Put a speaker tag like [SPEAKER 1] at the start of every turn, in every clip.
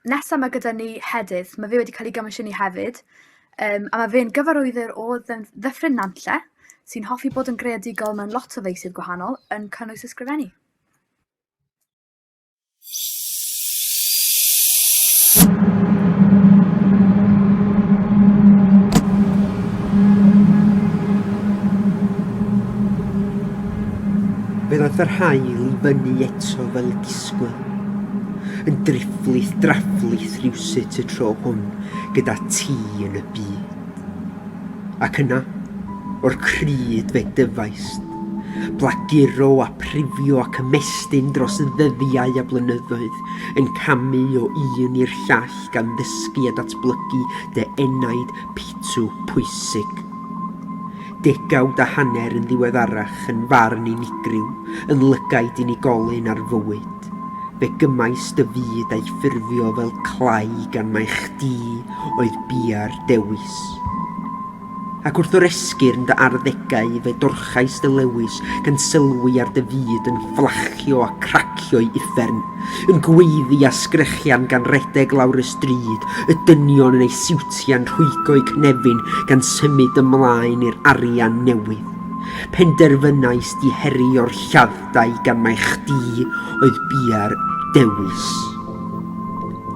[SPEAKER 1] Nesa mae gyda ni Hedydd, mae fe wedi cael ei gomisiynu hefyd, um, a mae fe'n gyfarwyddwr o Ddyffryn Nantlle, sy'n hoffi bod yn greadigol mewn lot o feysydd gwahanol, yn cynnwys ysgrifennu.
[SPEAKER 2] Fe ddaeth yr haul i fyny eto fel y disgwyl, yn drifflith drafflith rywsut y tro hwn gyda ti yn y byd. Ac yna, o'r crud fe dyfaist, blaguro a phrifio ac ymestyn dros ddyddiau a blynyddoedd, yn camu o un i'r llall gan ddysgu a datblygu dy enaid pitw pwysig. Degawd a hanner yn ddiweddarach yn farn unigryw, yn lygaid unigolyn ar fywyd, fe gymais dy fyd a'i ffurfio fel clai gan mai chdi oedd bia'r dewis. Ac wrth oresgyrn dy arddegau fe dorchais dy lewys gan sylwi ar dy fyd yn fflachio a cracio i uffern, yn gweiddi a sgrechian gan redeg lawr y stryd, y dynion yn eu siwtiau'n rhwygo'u cynefin gan symud ymlaen i'r arian newydd. Penderfynais di herio'r lladd-dai gan mai chdi oedd bia'r dewis.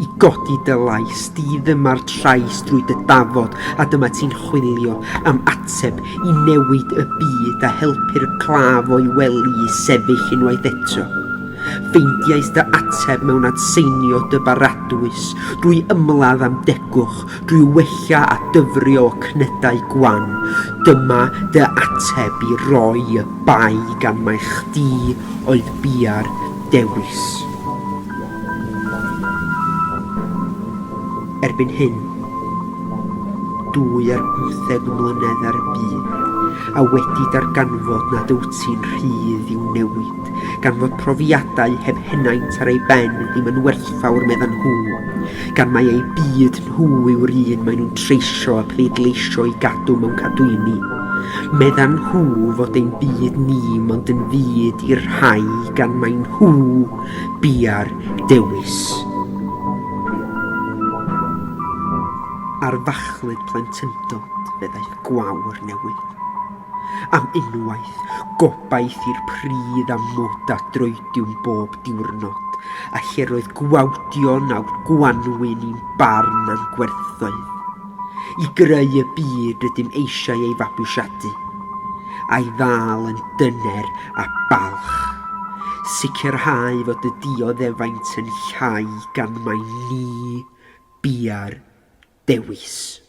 [SPEAKER 2] I godi dy lais di ddyma'r trais drwy dy dafod a dyma ti'n chwilio am ateb i newid y byd a helpu'r claf o'i wely i sefyll unwaith eto. Ffeindiais dy ateb mewn adseinio dy baradwys, drwy ymladd am degwch, drwy wella a dyfrio y cnydau gwan. Dyma dy ateb i roi y bai gan mai chdi oedd bia'r dewis. Erbyn hyn, 12 mlynedd ar y byd, a wedi darganfod nad wyt ti'n rhydd i'w newid, gan fod profiadau heb henaint ar ei ben ddim yn werthfawr meddan nhw, gan mai eu byd nhw yw'r un maen nhw'n treisio a pleidleisio i gadw mewn cadwyni. Meddan nhw fod ein byd ni mond yn fyd i'r rhai gan mai nhw bia'r dewis. Ar fachlud plentyndod fe ddaeth gwawr newydd. Am unwaith, gobaith i'r pridd a mwd a droediwn bob diwrnod, a lle roedd gwawdion awr gwanwyn i'n barn a'n gwerthoedd. I greu y byd rydym eisiau ei fabwysiadu, a'i ddal yn dyner a balch. Sicrhau fod y dioddefaint yn llai gan mai ni bia'r dewis.